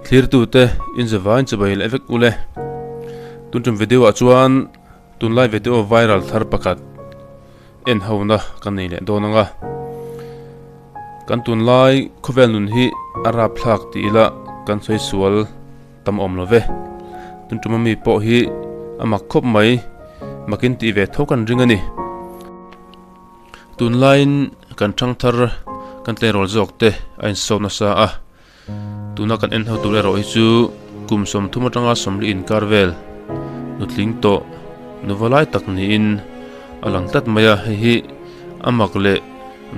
Thlirtute in zavain chibai leh vek ule. Tun tum video ah chuan tunlai video viral thar pakhat en hona kan nei leh dawn ang a. Kan tunlai khawvel nun hi a rapthlak tih ila kan sawi sual tam awm lo ve. Tun tum ami pawh hi a mak khawp mai, makin tih ve tho kan ring a ni. Tunlaiin kan thangthar kan tleirawl zawk te a insawm nasa a, tuna kan en ho tur erawh hi chu kum 30 atanga 40 inkar vel nutling tawh nuva lai tak niin a lang tlat mai a, hei hi a mak leh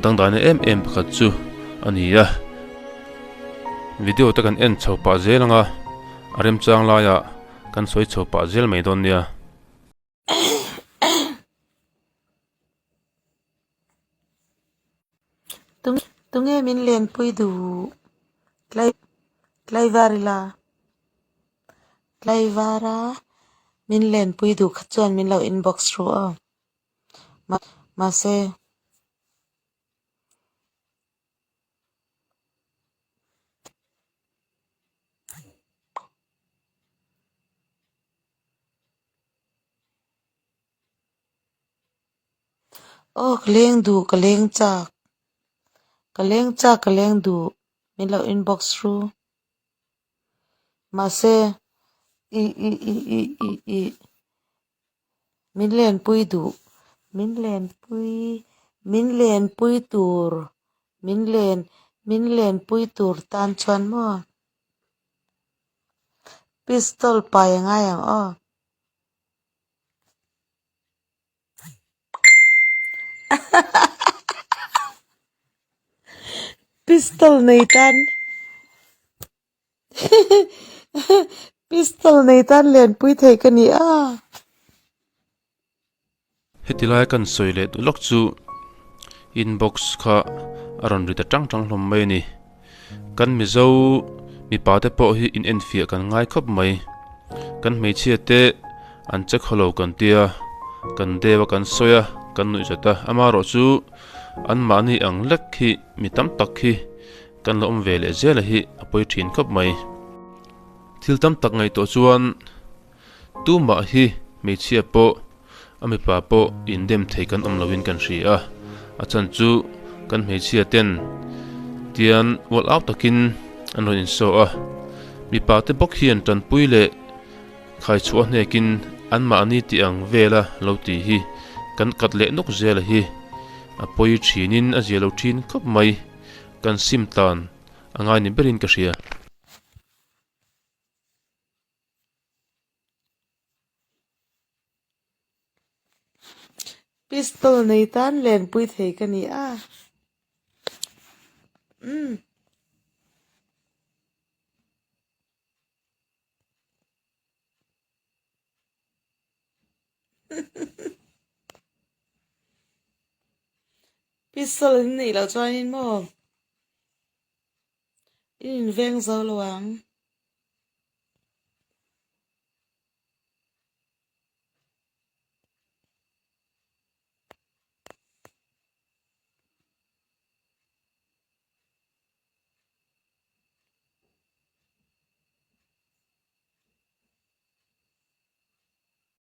dangdaina em em pakhat chu a ni a. Video te kan en chho pah zel ang a, a remchang laiah kan sawi chho pah zel mai dawn nia. Tunge min lenpui duh? Tlaivar ila. Tlaivara min lenpui duh kha chuan min lo inbox ru aw. Mahse. Aw ka leng duh ka leng chak ka leng chak ka leng duh min lo inbox ru mahse i i i i i i min lenpui duh min lenpui min lenpui tur min len min lenpui tur tan chuan maw pistol pai a ngai ang aw. Pistol nei tan pistol nei tan lenpui thei ka ni a. Heti lai kan sawi leh duh lawk chu inbox kha a rawn ri ta tang tang hlawm mai a ni. Kan Mizo mipa te pawh hi in enfiah kan ngai khawp mai. Kan hmeichhia te an che khaw lo kan tia, kan deu a kan sawi a, kan nuih zat a. Amaherawh chu anmahni ang lek hi mi tam tak hi kan la awm ve leh zel a hi a pawi thin khawp mai. Thil tam tak ngaihtuah chuan tumah hi hmeichhia pawh A mipa pawh indem thei kan awm loin kan hria a, a chan chu kan hmeichhia ten tian ual au takin an rawn insaw a, mipa te bawk hian tanpui leh khaichhuah hnekin anmahni tih ang vela lo ti hi kan kat leh nawk zela hi a pawi thinin a zia lo thin khawp mai, kan sim tlan a ngai ni berin ka hria. Pistol nei tan lenpui thei ka ni a. Umm. Pistol in neih loh chuanin maw in inveng zo lo ang.